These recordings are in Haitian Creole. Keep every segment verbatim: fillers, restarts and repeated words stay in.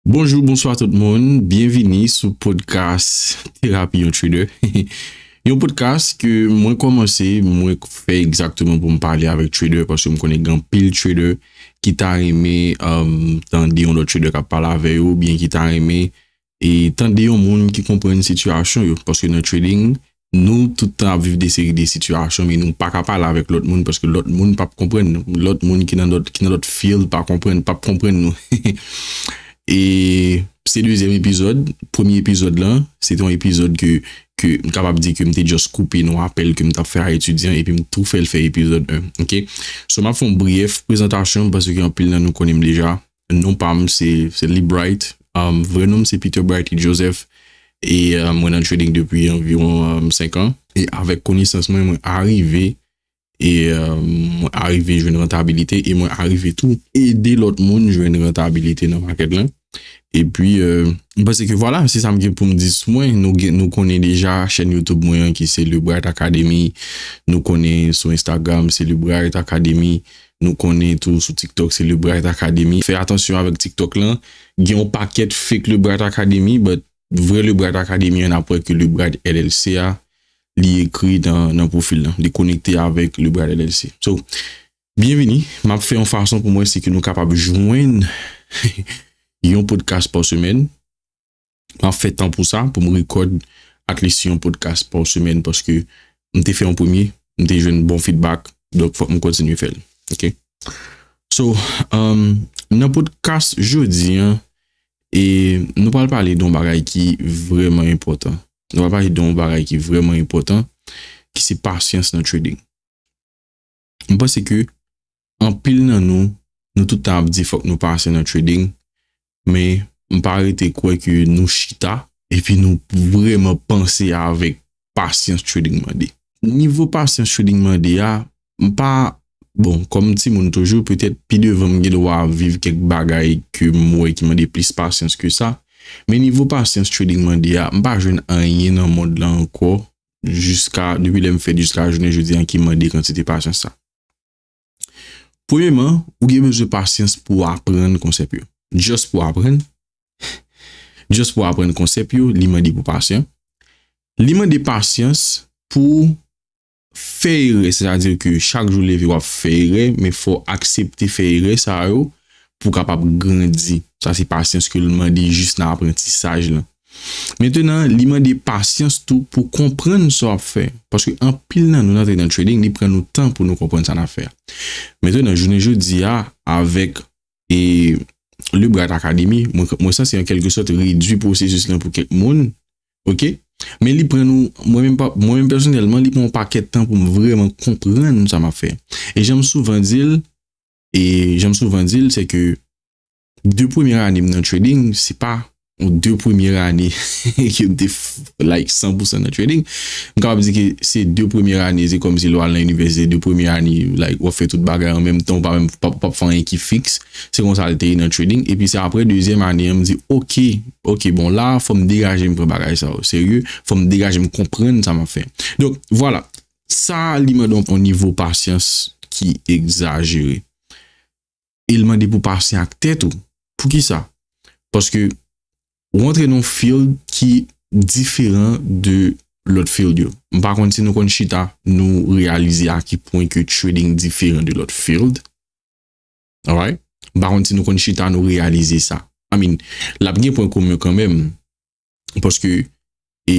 Bonjou, bonswa tout moun. Byenvini sou podcast Terapi yon Trader. Yon podcast ke mwen kòmanse, mwen fè egzakteman pou m pale avèk trader, paske m konnen gen anpil trader ki ta renmen, um, tande yon lòt trader k ap pale avè yo, oubyen ki ta renmen e tande yon moun ki konprann sitiyasyon yo. Paske nan trading, nou tout tan ap viv de seri de sitiyasyon, men nou pa ka pale avèk lòt moun, paske lòt moun p ap konprann nou. Lòt moun ki nan lòt, ki nan lòt field pa konprann, p ap konprann nou. E se dezyèm epizòd. Premye epizòd lan, se te yon epizòd ke, ke m kapab di ke m te just koupe nan yon apèl ke m t ap fè a etidyan, epi m tou fè l fè epizòd en, oke? So, m ap fè yon brèf prezantasyon, paske anpil nan nou konnen m deja. Non pa m, se, se Lee Bright. Um, vrè non m, se Peter Bright Joseph. E, um, mwen nan trading depi anviwon, um, senk an. E avèk konesans mwen, mwen arive, e, um, mwen arive jwenn rantabilite, e mwen arive tou ede lòt moun jwenn rantabilite nan market lan. Epi, euh, m panse ke vwala, se sa m gen pou m di sou mwen. Nou gen, nou konnen deja chèn YouTube mwen an ki se Le Bright Academy. Nou konnen sou Instagram, se Le Bright Academy. Nou konnen tou sou TikTok, se Le Bright Academy. Fè atansyon avèk TikTok lan. Gen yon pakèt fake Le Bright Academy, but vrè Le Bright Academy an, n ap wè ke Le Bright L L C a, li ekri nan, nan pwofil lan. Li konekte avèk Le Bright L L C. So, byenvini. M ap fè yon fason pou mwen si ke nou kapab jwenn yon podcast pa semèn. M ap fè tan pou sa, pou m record at least yon podcast pa semèn, paske m te fè yon premye, m te jwenn bon feedback, donk fòk m kontinye fè l. Oke? So, um, nan podcast jodi an, e nou pral pale de yon bagay ki vrèman enpòtan. Nou pral pale de yon bagay ki vrèman enpòtan, ki se pasyans nan trading. M panse ke anpil nan nou, nou tout tan ap di fòk nou pasyan nan trading, men m pa rete kwè ke nou chita epi nou vrèman panse avèk pasyans trading mande. Nivo pasyans trading mande a, m pa, bon, kòm timoun toujou, petèt pi devan m gen dwa viv kèk bagay ke m wè ki mande plis pasyans ke sa, men nivo pasyans trading mande a, m pa jwenn anyen nan mond lan ankò, jiska, depi lè m fèt jiska jounen jodi an ki mande kantite pasyans sa. Premyeman, ou gen bezwen pasyans pou w aprann konsèp yo. Just pou w aprann. Just pou w aprann konsèp yo, li mande pou w pasyan. Li mande pasyans pou w fè erè, sètadi ke chak jou leve w ap fè erè, men fò w aksepte fè erè sa yo pou w kapab grandi. Sa se pasyans ke l mande jis nan aprantisaj lan. Mentenan, li mande pasyans tou pou konprann sa w ap fè. Paske anpil nan nou nan, nan trading, li pran nou tan pou nou konprann sa n ap fè a. Mentenan, jounen jodi a, avèk, e, Le Bright Academy, mwen, mwen sanse an kèlke sòt redui pwosesis lan pou kèk moun, oke? Men li pran nou, mwen menm pa, mwen menm pèsonèlman, li pran yon pakèt tan pou m vrèman konprann sa m ap fè. E jan m souvan di l, e jan m souvan di l, se ke de premye ane m nan trading, se pa yon de premye ane ke m te f-, like, san pou san nan trading. M kapab di ke se de premye ane, se kòmsi lè w al nan inivèsite, de premye ane, like, w ap fè tout bagay an menm tan, w pa menm, w p ap, w p ap fè anyen ki fiks. Se konsa l te ye nan trading. Epi se apre dezyèm ane an, m di, oke, oke, bon, la, fò m degaje m pran bagay sa yo serye, fò m degaje m konprann sa m ap fè. Donk, vwala. Sa li mande yon nivo pasyans ki egzajere. E l mande pou w pasyan ak tèt ou. Poukisa? Paske ou antre nan yon field ki diferan de lòt field yo. M pa konn si nou konn chita, nou reyalize a ki pwen ke trading diferan de lòt field. Alright? M pa konn si nou konn chita, nou reyalize sa. I mean, l ap gen pwen komen kanmenm. Paske, e,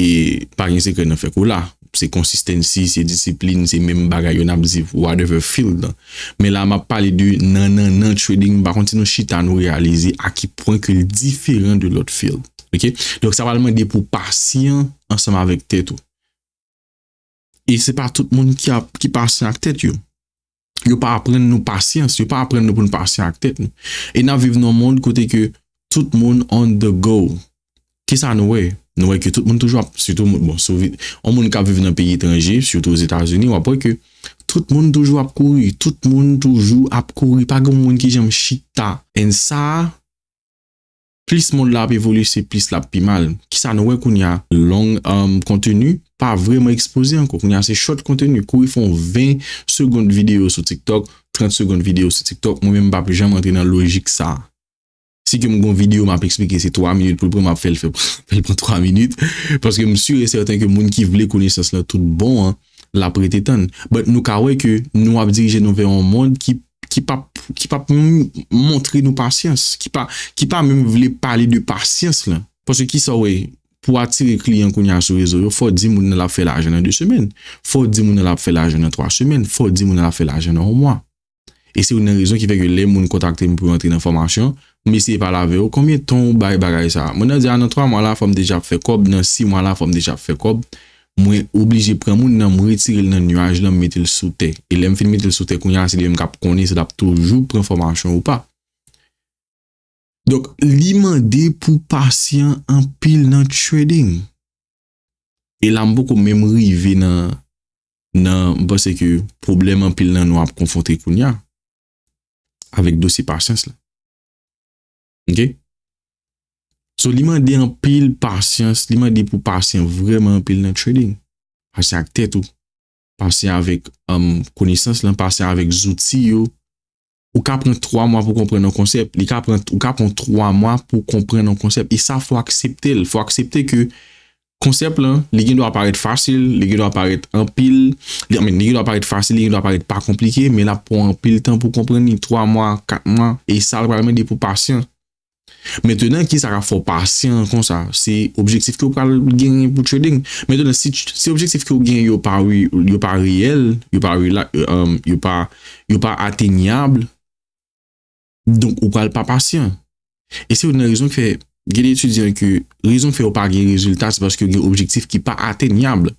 pa gen sekrè nan fè kola. Se consistency, se disiplin, se menm bagay yo n ap di whatever field lan. Men la, m ap pale de nan, nan, nan trading, m pa konn si nou chita, nou reyalize a ki pwen ke l diferan de lòt field. Oke? Donk, sa pral mande pou w pasyan ansanm avèk tèt ou. E se pa tout moun ki ap, ki pasyan ak tèt yo. Yo pa aprann nou pasyans, yo pa aprann nou pou n pasyan ak tèt nou. E n ap viv nan yon mond kote ke tout moun on the go. Kisa nou wè? Nou wè ke tout moun toujou ap, sitou moun, bon, si w vi-, yon moun k ap viv nan peyi etranje, sitou Ozetazini, w ap wè ke tout moun toujou ap kouri, tout moun toujou ap kouri, pa gen moun ki janm chita. And sa, plis mond la ap evolye, se plis l ap pi mal. Kisa nou wè kounye a? Long, um, konteni pa vrèman ekspoze ankò. Kounye a se short konteni. Kouri fè yon ven segonn videyo sou TikTok, trant segonn videyo sou TikTok. Mwen menm, m p ap janm antre nan lojik sa. Si ke m gon videyo m ap eksplike, se twa minit pou l pran, m ap fè l fè, fè l pran twa minit. Paske m si e sèten ke moun ki vle konesans lan tout bon an, l ap rete tann. But nou ka wè ke nou ap dirije nou vè yon mond ki, ki p ap, ki p ap m- montre nou pasyans, ki pa, ki pa menm vle pale de pasyans lan. Paske kisa w wè, pou atire kliyan kounye a sou rezo yo, fò w di moun nan l ap fè lajan nan de semèn. Fò w di moun nan l ap fè lajan nan twa semèn. Fò w di moun nan l ap fè lajan nan yon mwa. E se youn nan rezon ki fè ke lè moun kontakte m pou yo antre nan fòmasyon, m eseye pale avè yo, konbyen tan w bay bagay sa a? Moun nan di, a, nan twa mwa la, fò m deja ap fè kòb, nan sis mwa la, fò m deja ap fè kòb. Mwen oblije pran moun nan, m retire l nan nyaj lan, m mete l sou tè. E lè m fin mete l sou tè, kounye a, se li menm k ap konnen si l ap toujou pran fòmasyon ou pa. Donk, li mande pou pasyan anpil nan trading. E la, m poko menm rive nan, nan, m panse ke pwoblèm anpil nan nou ap konfwonte kounye a avèk dosye pasyans la. Ok? So, li mande anpil pasyans, li mande pou pasyan vrèman anpil nan trading. Pasyan ak tèt ou, pasyan avèk um, konesans lan, pasyan avèk zouti yo. Ou ka pran twa mwa pou konprann yon konsèp. Li ka pran, ou ka pran twa mwa pou konprann yon konsèp. E sa, fò aksepte l. Fò aksepte ke konsèp lan, li gen dwa parèt fasil, li gen dwa parèt anpil, li, I mean, li gen dwa parèt fasil, li gen dwa parèt pa konplike, men l ap pran anpil tan pou konprann li, twa mwa, kat mwa, e sa l pral mande pou pasyan. Mentenan, kisa k ap fè w pasyan konsa? Se objektif ke w pral genyen pou trading. Mentenan, si, si objektif ke w genyen yo pa, re- yo pa reyèl, yo pa, rela- um, yo pa, yo pa atenyab, donk ou pral pa pasyan. E se youn nan rezon ki fè, gen de etidyan ke rezon ki fè yo pa gen rezilta, se paske yo gen objektif ki pa atenyab.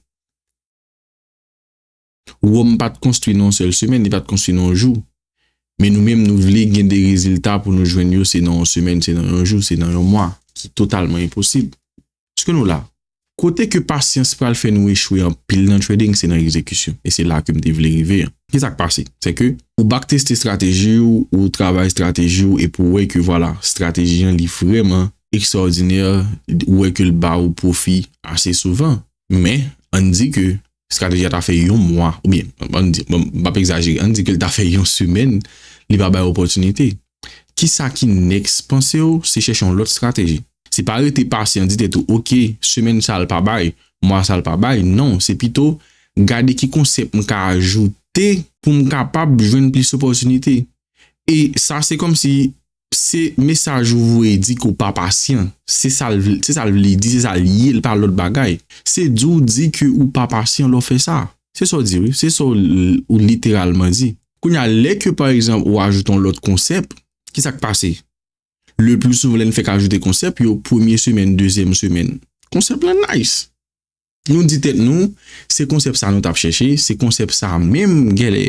Wòm pa t konstwi nan yon sèl semèn, li pa t konstwi nan yon jou. Men nou menm, nou vle gen de rezilta pou nou jwenn yo, se nan yon semèn, se nan yon jou, se nan yon mwa, ki totalman enposib. Èske nou la? Kote ke pasyans pral fè nou echwe anpil nan trading, se nan egzekisyon. E se la ke m te vle rive an. Kisa k pase? Se ke ou backteste estrateji w, ou travay estrateji w, epi w wè ke, vwala, estrateji an, li vrèman ekstraòdinè, ou wè ke l ba ou pwofi ase souvan. Men, ann di ke estrateji a ta fè yon mwa, oubyen, ann di, bon, m p ap egzajere, ann di ke l ta fè yon semèn, li pa bay opòtinite. Kisa ki next panse w, se chèche yon lòt estrateji. Se pa rete pasyan, di tèt ou, "Ok, semèn sa a l pa bay, mwa sa a l pa bay." Non, se pito gade ki konsèp m ka ajoute pou m kapab jwenn plis opòtinite. E sa, se kòmsi se mesaj ou voye di ke w pa pasyan. Se sa l vle, se sa l vle di, se sa l ye, l pa lòt bagay. Se di w di ke ou pa pasyan lè w fè sa. Se sa w di, wi. Se sa w l- ou literalman di. Kounye a, lè ke, pa egzanp, ou ajoute yon lòt konsèp, kisa k pase? Le pli souvan, lè n fèk ajoute konsèp yo, premye semèn, dezyèm semèn, konsèp lan nice. Nou di tèt nou, se konsèp sa nou t ap chèche, se konsèp sa menm, gèlè.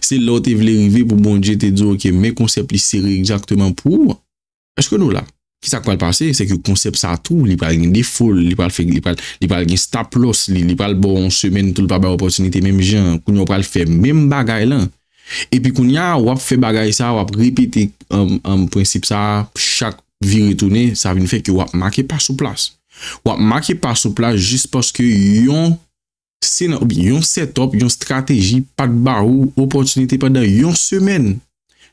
Se la w te vle rive pou Bondye te di w, "Ok, men konsèp li sere egzakteman pou ou." Èske nou la? Kisa k pral pase? Se ke konsèp sa tou, li pral gen defo l, li pral fè, li pral, li pral gen stop loss, li, li pral ba w yon semèn tou, l pa bay opòtinite menm jan. Kounye a w pral fè menm bagay lan. Epi kounye a, w ap fè bagay sa, w ap repete, um, um, prensip sa, chak vire tounen, sa vin fè ke w ap make pa sou plas. W ap make pa sou plas jis paske yon se nan, oubyen yon setup, yon estrateji pa t ba ou opòtinite pandan yon semèn.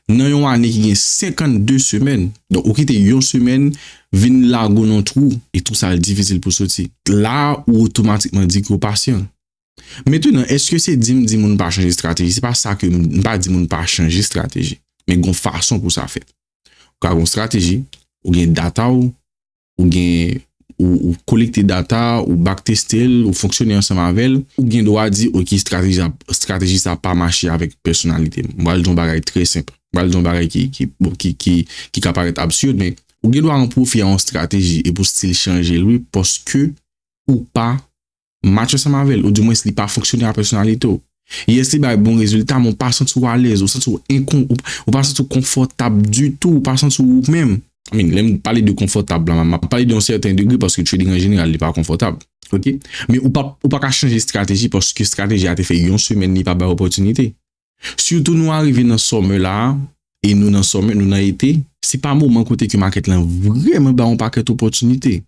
Nan yon ane ki gen senkannde semèn, donk ou kite yon semèn vin lage w nan twou, e twou sa a difisil pou soti. La, ou otomatikman di ke w pasyan. Mentenan, èske se di m di moun pa chanje estrateji? Se pa sa ke m, m pa di moun pa chanje estrateji. Men gon fason pou sa fèt. Ou ka gon estrateji, ou gen data w, ou gen, ou, ou kolekte data, ou backteste l, ou fonksyone ansanm avè l, ou gen dwa di, "Ok, estrateji sa, estrateji sa pa mache avèk pèsonalite m." M pral di yon bagay trè senp. M pral di yon bagay ki, ki, bon, ki, ki, ki ka parèt absid, men ou gen dwa an pwofi a yon estrateji epi w still chanje l, wi, paske ou pa match ansanm avè l, oudimwens li pa fonksyone a pèsonalite w. Yes, li bay bon rezilta, men w pa santi w alèz, ou santi w enkon, ou, ou pa santi w konfòtab ditou, ou pa santi w ou menm. I mean, lè m pale de konfòtab la, m ap pale de yon sèten degre paske trading an jeneral, li pa konfòtab. Ok? Men ou pa, ou pa ka chanje estrateji paske estrateji a te fè yon semèn, li pa bay opòtinite. Sitou nou arive nan summer la, e nou nan summer, nou nan ete, se pa moman kote ke market lan vrèman bay yon pakèt opòtinite.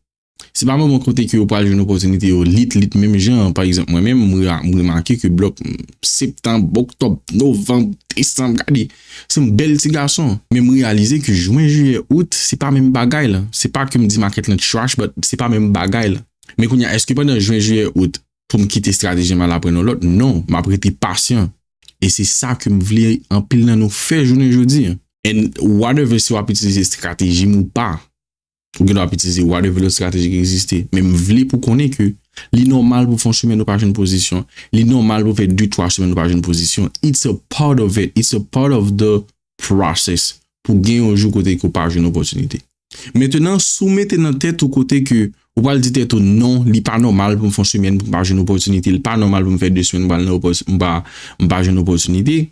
Se pa moman kote ke ou pral jwenn opòtinite yo lit, lit menm jan. Pa egzanp, mwen menm, m re- m remake ke blòk, mm, septanm, oktòb, novanm, desanm, gade, se yon bèl ti gason. Men m reyalize ke jen, jiyè, out, se pa menm bagay la. Se pa ke m di makèt lan trash, but se pa menm bagay la. Men kounye a, èske pandan jen, jiyè, out, pou m kite estrateji m al aprann yon lòt? Non, m ap rete pasyan. E se sa ke m vle anpil nan nou fè jounen jodi a. And whatever, si w ap itilize estrateji m ou pa, ou gen dwa ap itilize whatever lòt estrateji ki egziste. Men m vle pou konnen ke li nòmal pou fè yon semèn ou pa jwenn pozisyon. Li nòmal pou fè de, twa semèn ou pa jwenn pozisyon. It's a part of it. It's a part of the process pou gen yon jou kote ke w pa jwenn opòtinite. Mentenan, si w mete nan tèt ou kote ke ou pral di tèt ou, "Non, li pa nòmal pou m fè yon semèn pou m pa jwenn opòtinite, li pa nòmal pou m fè de semèn m pral nan opò- m pa, m pa jwenn opòtinite,"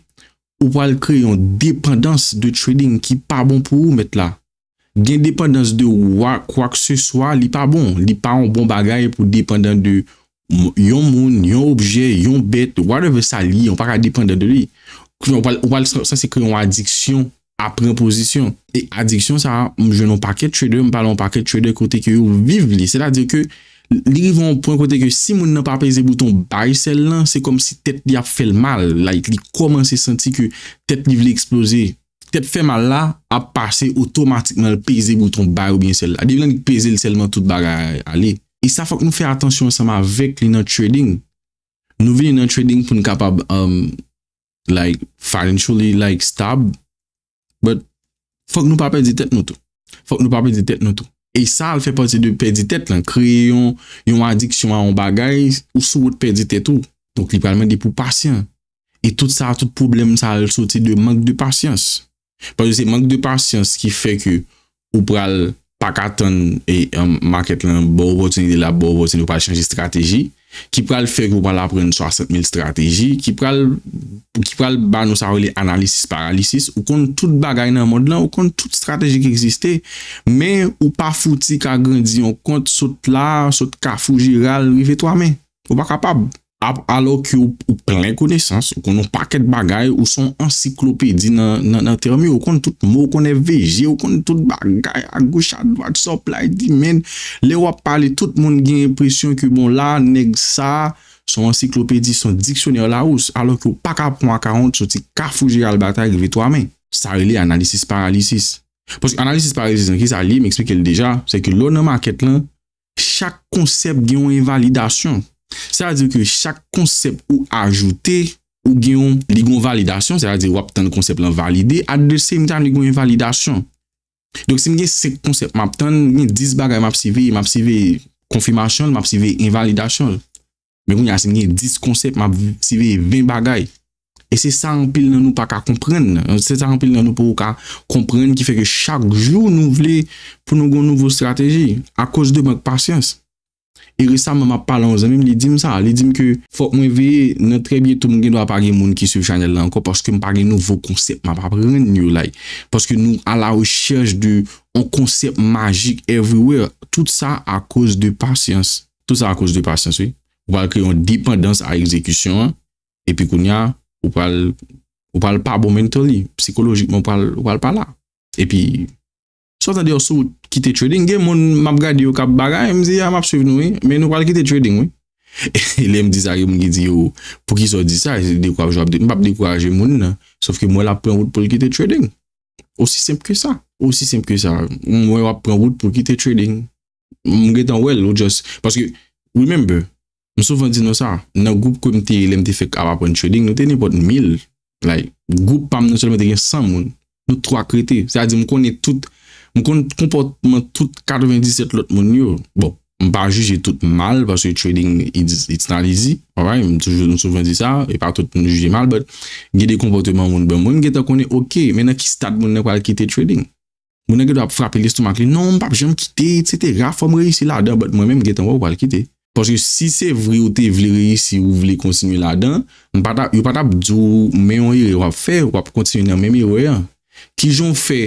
ou pral kreye yon depandans de trading ki pa bon pou ou, mèt la. Gen depandans de wa- kwa ke se swa, li pa bon. Li pa yon bon bagay pou depandan de m- yon moun, yon objè, yon bèt, whatever sa li ye, ou pa ka depandan de li. Ou pral, ou pral san- sanse kreye yon adiksyon a pran pozisyon. E adiksyon sa a, m jwenn yon pakèt trader, m pale yon pakèt trader kote ke yo viv li. Sètadi ke li rive yon pwen kote ke si moun nan pa peze bouton buy sell lan, se kòmsi tèt li ap fè l mal. Like, li kòmanse santi ke tèt li vle eksploze. Tèt fè mal la ap pase otomatikman l peze bouton buy oubyen sell la. Depi lè li peze l sèlman, tout bagay ale. E sa fòk nou fè atansyon ansanm avèk li nan trading. Nou vini nan trading pou n kapab, um, like, financially, like, stable. But fòk nou pa pèdi tèt nou tou. Fòk nou pa pèdi tèt nou tou. E sa al fè pati de pèdi tèt lan, kreye yon, yon adiksyon a yon bagay, ou sou wout pèdi tèt ou. Donk, li pral mande pou pasyan. E tout sa, tout pwoblèm sa al soti de mank de pasyans. Paske se mank de pasyans ki fè ke ou pral pa ka tann e, um, makèt lan ba w opòtinite, l ap ba w opòtinite, ou pral chanje estrateji, ki pral fè ke ou pral aprann swasant mil estrateji, ki pral, ki pral ba nou sa yo rele analisis paralisis. Ou konn tout bagay nan mond lan, ou konn tout estrateji ki egziste, men ou pa fouti ka grandi yon kont sot la, sot Kafou Jeral, rive twa men. Ou pa kapab. Ap- alò ke ou, ou plen konesans, ou konn yon pakèt bagay, ou se yon ansiklopedi nan, nan, nan tèm yo, ou konn tout mo, ou konn F V G, ou konn tout bagay, agoch, adwat, supply, demand. Lè w ap pale, tout moun gen enpresyon ke, bon, la, nèg sa, se yon ansiklopedi, se yon diksyonè Lawous, alò ke ou pa ka pran akawont soti Kafou Jeral Batay rive twa men. Sa rele analisis paralisis. Paske analisis paralisis lan, ki sa li ye? M eksplike l deja, se ke lè w nan makèt lan, chak konsèp gen yon envalidasyon. Sa vle di ke chak konsèp ou ajoute, ou gen yon, li gen yon validasyon, sa vle di w ap tann konsèp lan valide, at the same time, li gen yon envalidasyon. Donk, si m gen senk konsèp m ap tann, m gen dis bagay m ap siveye, m ap siveye konfimasyon l, m ap siveye envalidasyon l. Men kounye a, si m gen dis konsèp, m ap siveye ven bagay. E se sa anpil nan nou pa ka konprann. Se sa anpil nan nou poko ka konprann ki fè ke chak jou nou vle pou nou gen yon nouvo estrateji akoz de mank pasyans. E resaman, m ap pale a yon zanmi m, li di m sa. Li di m ke fòk mwen veye nan trè byento, m gen dwa pa gen moun ki swiv chanèl la ankò paske m pa gen nouvo konsèp m ap aprann yo, like. Paske nou à la recherche de yon konsèp majik everywhere. Tout sa akoz de pasyans. Tout sa akoz de pasyans, wi. Ou pral kreye yon depandans a egzekisyon an. Epi kounye a, ou pral, ou pral pa bon mentally, sikolojikman, ou pral, ou pral pa la. Epi, sa w tande yo sou wout kite trading, gen moun m ap gade yo k ap bagay, m di, "A, m ap swiv nou, wi, men nou pral kite trading, wi." E lè m di sa, gen moun ki di, "Yo, poukisa w di sa? Se dekouraje w ap de-," M p ap dekouraje moun nan. Sòf ke m wè l ap pran wout pou l kite trading. Osi senp ke sa. Osi senp ke sa. M wè w ap pran wout pou l kite trading. M gentan wè l, ou just, paske, remember, m souvan di nou sa, nan gwoup ke m te ye lè m te fèk ap aprann trading, nou te nenpòt mil. Like, gwoup pa m nan sèlman te gen san moun. Nou twa k rete. Sa vle di, m konnen tout, m konn konpòtman tout katrevendisèt lòt moun yo. Bon, m pa jije tout mal, paske trading, it's, it's not easy. Alright? M toujou, m souvan di sa, e pa tout moun jije mal, but gen de konpòtman moun ban mwen, m gentan konnen, ok, men nan ki stad moun nan pral kite trading. Moun nan gen dwa ap frape lestomak li, "Non, m p ap janm kite, et cetera. Fò m reyisi ladan." But mwen menm, m gentan wè w pral kite. Paske si se vre ou te vle reyisi, ou vle kontinye ladan, m pa ta, yo pa t ap di w, men yon erè w ap fè, w ap kontinye nan menm erè an. Kijan w fè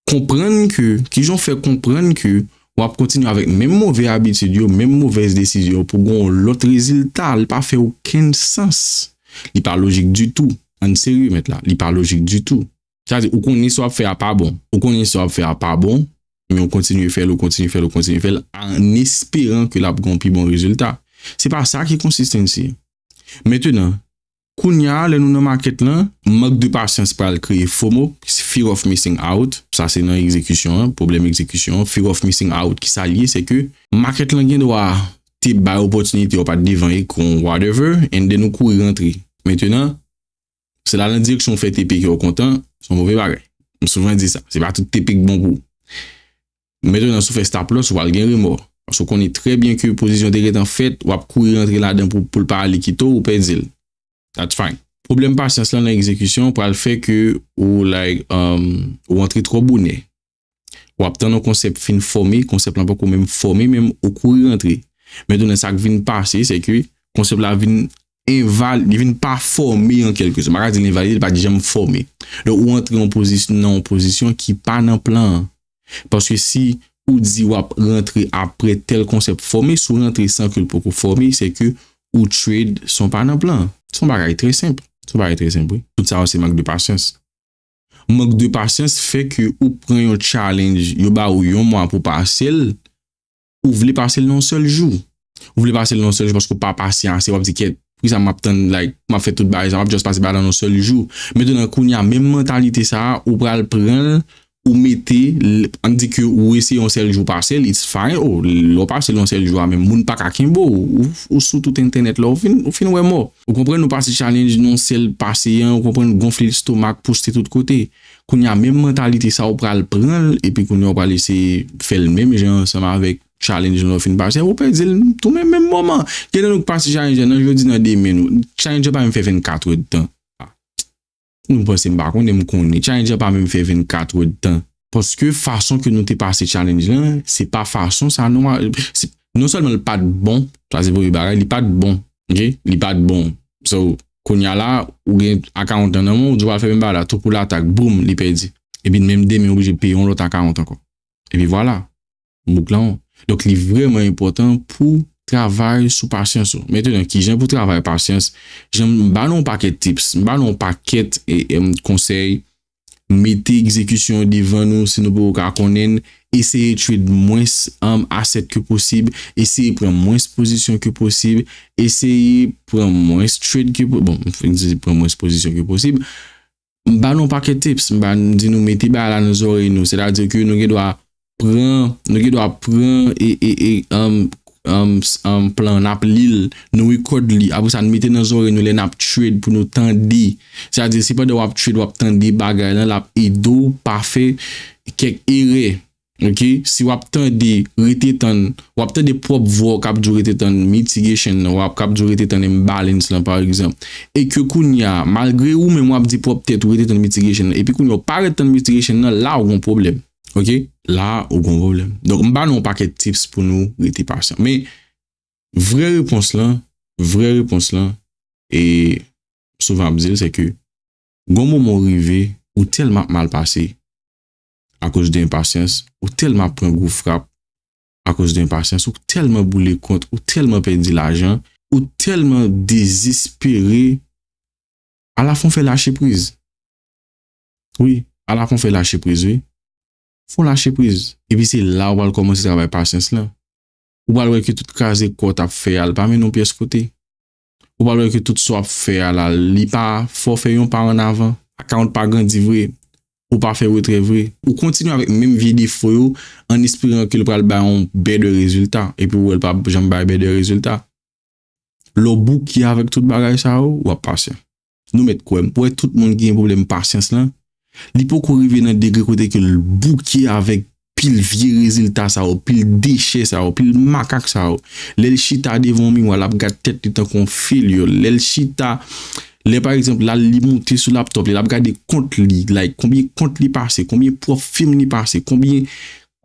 konprann ke, kijan w fè konprann ke w ap kontinye avèk menm move abitid yo, menm movèz desizyon yo pou gen yon lòt rezilta, li pa fè okenn sans. Li pa lojik ditou. Ann serye, mèt la. Li pa lojik ditou. Sa vle di, ou konnen sa w ap fè a pa bon. Ou konnen sa w ap fè a pa bon, Men ou kontinye fè l, ou kontinye fè l, ou kontinye fè l, an esperan ke l ap gen yon pi bon rezilta. Se pa sa ki consistency. Mentenan, kounye a, lè nou nan market lan, mank de pasyans pral kreye FOMO, fear of missing out. Sa se nan egzekisyon an, pwoblèm egzekisyon an. Fear of missing out, ki sa l ye, se ke market lan gen dwa te bay opòtinite, ou pa t devan ekran, whatever, and then ou kouri rantre. Mentenan, se la nan direksyon ou fè T P ke ou kontan, se yon move bagay. M souvan di sa, se pa tout T P k bon pou ou. Mentenan, si w fè stop loss, ou pral gen remò. Paske ou konnen trè byen ke pozisyon te gentan fèt, w ap kouri rantre ladan pou, pou l pa ale kite w, ou pèdi l. That's fine. Pwoblèm pasyans lan nan egzekisyon pral fè ke ou, like, um, ou antre twò bonè. W ap tann yon konsèp fin fòme, konsèp lan poko menm fòme, menm ou kouri rantre. Mentenan, sa k vin pase, se ke konsèp la vin enval-, li vin pa fòme an kèlke sòt. M pa ka di l envalide, li pa t janm fòme. Donk, ou antre yon pozisyon, nan yon pozisyon ki pa nan plan an. Paske si ou di w ap rantre apre tèl konsèp fòme, si w rantre san ke l poko fòme, se ke ou trade san w pa nan plan an. Se yon bagay trè senp. Se yon bagay trè senp, wi. Tout sa yo se mank de pasyans. Mank de pasyans fè ke ou pran yon challenge, yo ba ou yon mwa pou pase l, ou vle pase l nan yon sèl jou. Ou vle pase l nan yon sèl jou paske ou pa pasyan ase, w ap di, "Kèt, poukisa m ap tann, like, m ap fè tout bagay sa, m ap just pase bagay la nan yon sèl jou." Mentenan, kounye a, menm mantalite sa a, ou pral pran l, ou mete l, ann di ke ou eseye yon sèl jou pase l, it's fine. Oh, lè w pase l yon sèl jou a, menm moun pa ka kenbe w, ou, ou sou tout entènèt la, ou fin, ou fin wè mò. Ou konprann, ou pase challenge nan yon sèl pase an, ou konprann, gonfle lestomak, poste tout kote. Kounye a, menm mantalite sa, ou pral pran l, epi kounye a, ou pral eseye fè l menm jan ansanm avèk challenge lan ou fin pase, ou pèdi l tou menm, menm moman. Gen de nou k pase challenge lan nan jodi, nan demen, nou, challenge lan pa menm fè vennkat è de tan. Nou panse m pa konnen, m konnen. Challenge lan pa menm fè vennkat è de tan. Paske fason ke nou te pase challenge lan, se pa fason sa nou a-, se, non sèlman li pa t bon, sa se premye bagay, li pa t bon. Ok? Li pa t bon. So, kounye a la, ou gen account lan nan men w, ou di w al fè menm bagay la, tou pou latak, boum, li pèdi. Epi menm demen, ou oblije peye yon lòt account ankò. Epi vwala. Bouk lan. Donk, li vrèman enpòtan pou travay sou pasyans ou. Mentenan, kijan pou travay pasyans? Jan m ba nou yon pakèt tips, m ba nou yon pakèt, e, em, konsèy. Mete egzekisyon an devan nou si nou poko ka konnen l. Eseye trade mwens, um, asset ke posib. Eseye pran mwens pozisyon ke posib. Eseye pran mwens trade ke po-, bon, m fèk di pran mwens pozisyon ke posib. M ba nou yon pakèt tips, m ba, m di nou mete bagay la nan zòrèy nou, sètadi ke nou gen dwa pran, nou gen dwa pran e, e, e, um, um, s-, um, plan, n ap li l, nou record li, apre sa n mete nan zòrèy nou lè n ap trade pou nou tande. Sètadi se pandan w ap trade, w ap tande bagay lan, l ap ede w pa fè kèk erè. Ok? Si w ap tande, rete tann, w ap tande pwòp vwa w k ap di w rete tann mitigation nan, w ap, k ap di w rete tann imbalance lan, pa egzanp. E ke kounye a, malgre ou menm w ap di pwòp tèt ou rete tann mitigation nan, epi kounye a, w pa ret tann mitigation nan, la ou gon pwoblèm. Ok? La ou gon pwoblèm. Donk, m ba nou yon pakèt tips pou nou rete pasyan. Men, vrè repons lan, vrè repons lan, e souvan ap di l, se ke gon moman w rive, ou tèlman ap mal pase akoz de enpasyans, ou tèlman ap pran gwo frap akoz de enpasyans, ou tèlman boule kont, ou tèlman pèdi lajan, ou tèlman dezespere, alafen w fè lache priz. Wi, alafen w fè lache priz, wi. Fò w lache priz. Epi se la ou pral kòmanse travay pasyans lan. Ou pral wè ke tout kraze kò w t ap fè a, l pa mennen w pyès kote. Ou pral wè ke tout sa w ap fè a la, li pa fè w fè yon pa annavan. Akawont pa grandi vre. Ou pa fè retrè vre. Ou kontinye avèk menm vye defo yo, an esperan ke l pral bay yon better rezilta. Epi ou wè l pa janm bay better rezilta. Lè w bouke avèk tout bagay sa yo, w ap pasyan. Nou mèt kwè m. Ou wè tout moun ki gen pwoblèm pasyans lan, li poko rive nan degre kote ke l bouke avèk pil vye rezilta sa yo, pil dechè sa yo, pil makak sa yo. Lè l chita devan yon miwa, l ap gad tèt li tankou yon feyil. Lè l chita, lè pa egzanp, l al li moute sou laptòp li, l ap gade kont li, like, konbyen kont li pase, konbyen pwòp fim li pase, konbyen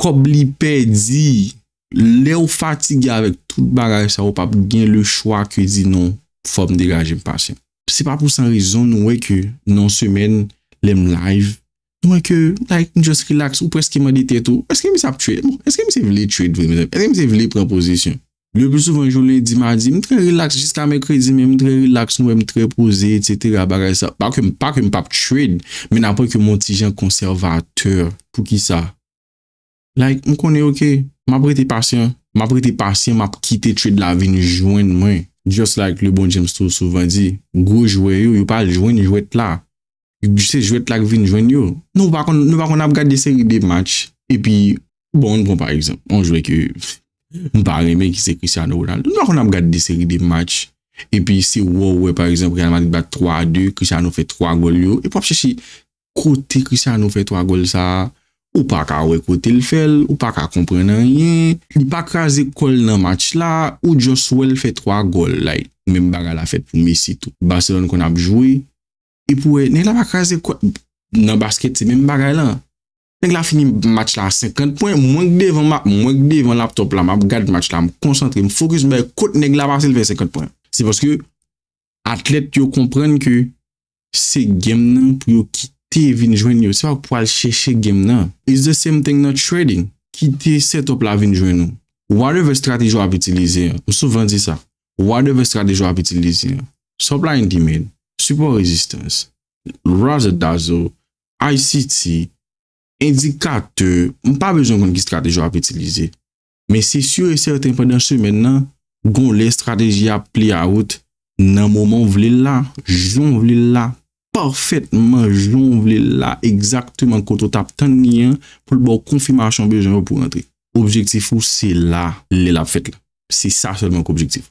kòb li pèdi. Lè w fatige avèk tout bagay sa, ou p ap gen le chwa ke di non, fò m degaje m pasyan. Se pa pou san rezon nou wè ke nan semèn, lè m live, nou wè ke, like, m just relax, ou prèske mande tèt ou, èske misye ap trade? Bon, èske misye vle trade vre, mezanmi? Èske misye vle pran pozisyon? Le pli souvan, jou lendi, madi, m trè relax, jiska mèkredi, men m trè relax, nou wè m trè poze, etsetera, bagay sa. Pa ke m, pa ke m p ap trade, men n ap wè ke m on ti jan konsèvatè. Poukisa? Like, m konnen, ok, m ap rete pasyan. M ap rete pasyan, m ap kite trade la vin jwenn mwen. Just like LeBron James tou souvan di, gwo jwè yo, yo pa al jwenn jwèt la. Se jwèt la k vin jwenn yo. Nou pa konn, nou pa konn ap gade de seri de match. Epi, bon, nou pran pa egzanp, yon jwè ke m pa renmen ki se Cristiano Ronaldo. Nou pa konn ap gade de seri de match. Epi se wè w wè, pa egzanp, Real Madrid bat twa a de, Cristiano fè twa gòl yo. Epi w ap chèche kote Cristiano fè twa gòl sa a, ou pa ka wè kote l fè l, ou pa ka konprann anyen. Li pa kraze kò l nan match la, ou just wè l fè twa gòl. Like, menm bagay la fèt pou Messi tou. Barcelone konn ap jwe, epi w wè, nèg la pa kraze kò. Nan baskèt, se menm bagay la. Nèg la fini match la a senkant pwen, mwen k devan, mwen k devan laptop la, m ap gad match la, m konsantre, m focus, m bay kot nèg la pase, l fè senkant pwen. Se paske atlèt yo konprann ke se game nan pou yo kite vin jwenn yo. Se pa pou al chèche game nan. It's the same thing nan trading. Kite setup la vin jwenn ou. Whatever strateji w ap itilize an, m souvan di sa. Whatever strateji w ap itilize an, supply and demand, sipò rezistans, razzle dazzle, I C T, endikatè, m pa bezwen konn ki strateji w ap itilize. Men se si e sèten pandan semèn nan, gon lè estrateji a play out nan moman w vle l la, jan w vle l la, pafètman jan w vle l la, egzakteman kote w t ap tann li an, pou l ba w konfimasyon bezwen w pou rantre. Objektif ou se la, lè l ap fèt la. Se sa sèlman k objektif.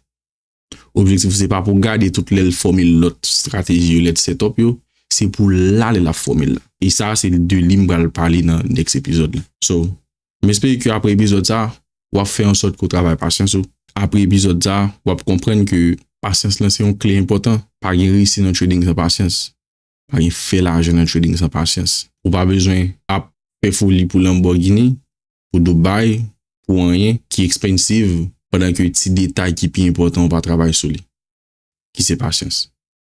Objektif ou se pa pou gade tout lè l fòme lòt strateji yo, lòt setup yo, se pou la lè l ap fòme l la. E sa se de li m pral pale nan next epizòd la. So, m espere ke apre epizòd sa, w ap fè an sòt ke w travay pasyans ou. Apre epizòd sa, w ap konprann ke pasyans lan se yon kle enpòtan. Pa gen reyisi nan trading san pasyans. Pa gen fè lajan nan trading san pasyans. Ou pa bezwen ap fè foli pou Lamborghini, pou Dubai, pou anyen ki expensive, pandan ke ti detay ki pi enpòtan ou pa travay sou li, ki se pasyans.